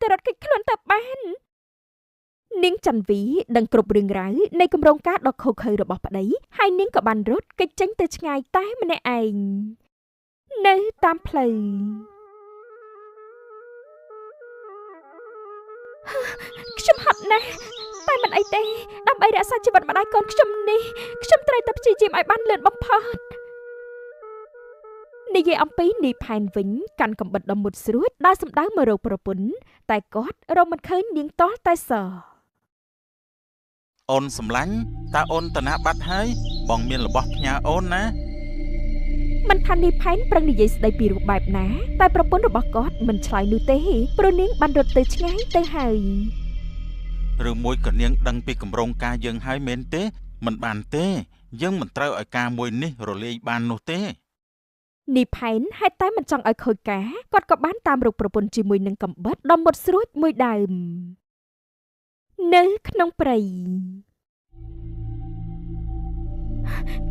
តែរត់គេចខ្លួនទៅបាននាងចន្ទវីដឹងគ្រប់រឿងរ៉ាវនៃគម្រោងការដ៏ឃោរឃៅរបស់ប្តីហើយនាងក៏បានរត់គេចចេញទៅឆ្ងាយតែម្នាក់ឯងនៅតាមផ្លូវខ្ញុំហត់ណាស់តែមិនអីទេដើម្បីរក្សាជីវិតម្ដាយកូនខ្ញុំនេះខ្ញុំត្រូវតែព្យាយាមឲ្យបានលឿនបំផុតនិយាយអំពីនីផែនវិញកាន់កំបិតដ៏មុតស្រួចដើរសម្ដៅមករកប្រពន្ធតែគាត់រកមិនឃើញនាងតោះតែសោះ អូនសម្លាញ់តើអូនតណាបាត់ហើយបងមានរបស់ផ្ញើអូនណា មិនថានីផែនប្រឹងនិយាយស្ដីពីរូបបែបណាតែប្រពន្ធរបស់គាត់មិនឆ្លើយនោះទេព្រោះនាងបានរត់ទៅឆ្ងាយទៅហើយ ឬមួយក៏នាងដឹងពីគម្រោងការយើងហើយមែនទេមិនបានទេយើងមិនត្រូវឲ្យការមួយនេះរលាយបាននោះទេ នីផែនហេតុតែមិនចង់ឲ្យខូចការគាត់ក៏បានតាមរកប្រពន្ធជាមួយនឹងកំបិតដ៏មុតស្រួចមួយដើមនៅក្នុងព្រៃ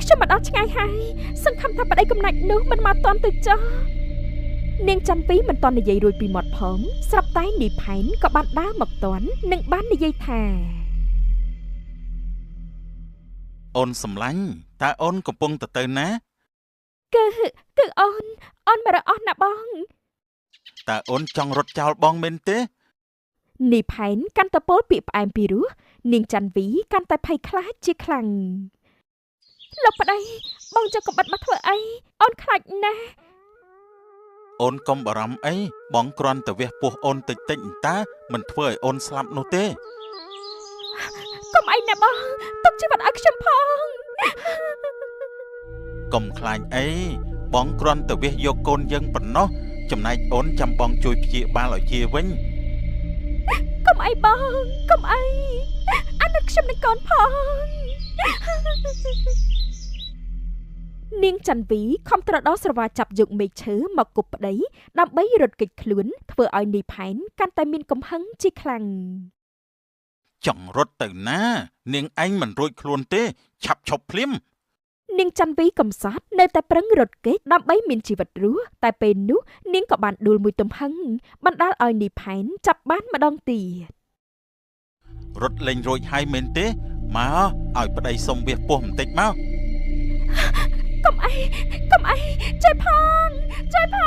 ខ្ញុំមកដល់ឆ្ងាយហើយសង្ឃឹមថាប្តីកំណាច់នោះមិនមកទាន់ទៅចោះនាងចន្ទពីមិនទាន់និយាយរួចពីមាត់ផងស្រាប់តែនីផែនក៏បានដើរមកទាន់និងបាននិយាយថា អូនសម្លាញ់តើអូនកំពុងទៅណា គឺអូនអូនមករកអស់ណាបង តើអូនចង់រត់ចោលបងមែនទេ នីផែនកាន់តែពោលពាក្យផ្អែមពីរោះនាងចន្ទវីកាន់តែភ័យខ្លាចជាខ្លាំងលោកប្តីបងចង់កំបិតមកធ្វើអីអូនខ្លាចណាស់ អូនកុំបារម្ភអីបងគ្រាន់តែវះពោះអូនតិចតិចតើមិនធ្វើឲ្យអូនស្លាប់នោះទេ កុំអីណាបងទុកជីវិតឲ្យខ្ញុំផង កុំខ្លាចអីបងគ្រាន់តែវះយកកូនយើងប៉ុណ្ណោះចំណែកអូនចាំបងជួយព្យាបាលឲ្យជាវិញ កុំអីបងកុំអីអាណិតខ្ញុំនឹងកូនផងនាងចន្ទវីខំត្រដោស្រវាចាប់យកមែកឈើមកគប់ប្តីដើម្បីរត់គេចខ្លួនធ្វើឲ្យនីផែនកាន់តែមានកំហឹងជាខ្លាំង ចង់រត់ទៅណានាងឯងមិនរួចខ្លួនទេឆាប់ឈប់ភ្លាម នាងចន្ទវីកំសត់នៅតែប្រឹងរត់គេចដើម្បីមានជីវិតរស់តែពេលនោះនាងក៏បានដួលមួយទំហឹងបណ្ដាលឲ្យនីផែនចាប់បានម្ដងទៀត រត់លេងរួចហើយមែនទេមកឲ្យប្តីសុំវះពោះបន្តិចមក កុំអីកុំអីជួយផងជួយផ